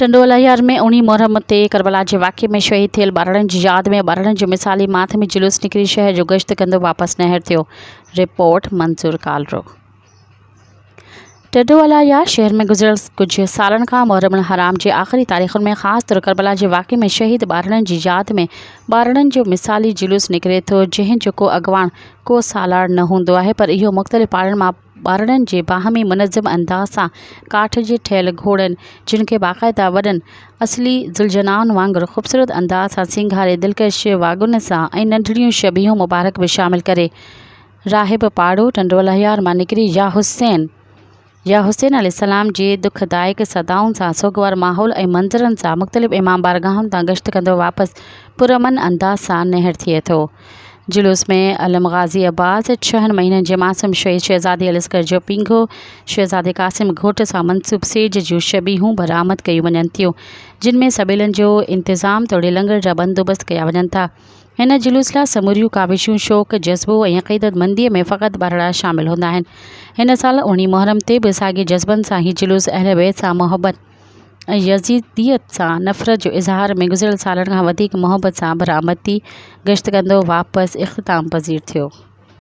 ٽنڊو الهيار ۾ اوڻي محرم تي ڪربلا جي واقعي ۾ شهيد ٿيل ٻارڙن جي ياد ۾ ٻارڙن جو مثالي ماتمي جلوس نڪري شهر جو گشت ڪندو واپس نهر ٿيو، رپورٽ، منظور ڪالرو. ٽنڊو الهيار شهر ۾ گذريل ڪجهه سالن کان محرم الحرام جي آخري تاريخن ۾ خاص طور ڪربلا جي واقعي ۾ شهيد ٻارڙن جي ياد ۾ ٻارڙن جو مثالي جلوس نڪري ٿو جنهن جو ڪو اڳواڻ ڪو سالار نه هوندو آهي پر اهو مختلف پاڙن مان ٻارڙن جي باهمي منظم انداز سان ڪاٺ جي ٺهيل گهوڙن، جن کي باقاعده وڏن اصلي ذوالجناحن وانگر خوبصورت انداز سان سينگاري دلڪش واڳن سان ۽ ننڍڙيون شبيهون مبارڪ به شامل ڪري راهب پاڙو ٽنڊوالهيار مان نڪري يا حسين! يا حسين عليه السلام جي دکدائڪ صدائن سان سوڳوار ماحول ۽ منظرن سان مختلف امام بارگاهن تان گشت ڪندو واپس پرامن انداز سان نهر ٿئي ٿو. جلوس ۾ علم غازي عباس، ڇهن مهينن جي معصوم شهيد شهزادي علي اصغر جو پينگهو، شهزادي قاسم گهوٽ سان منسوب سيج جون شبيهون برآمد ڪيون وڃن ٿيون، جن ۾ سبيلن جو انتظام توڙي لنگر جا بندوبست ڪيا وڃن ٿا. هن جلوس لاء سموريون ڪاوشون شوق، جذبو ۽ عقيدتمنديء ۾ فقط ٻارڙا شامل هوندا آهن. هن سال اوڻي محرم تي به ساڳئي جذبن سان هي جلوس اهل بيت سان محبت ۽ يزيديت سان نفرت جو اظهار ۾ گذريل سالن کان وڌيڪ محبت سان برآمد ٿي گشت ڪندو واپس اختتام پذير ٿيو.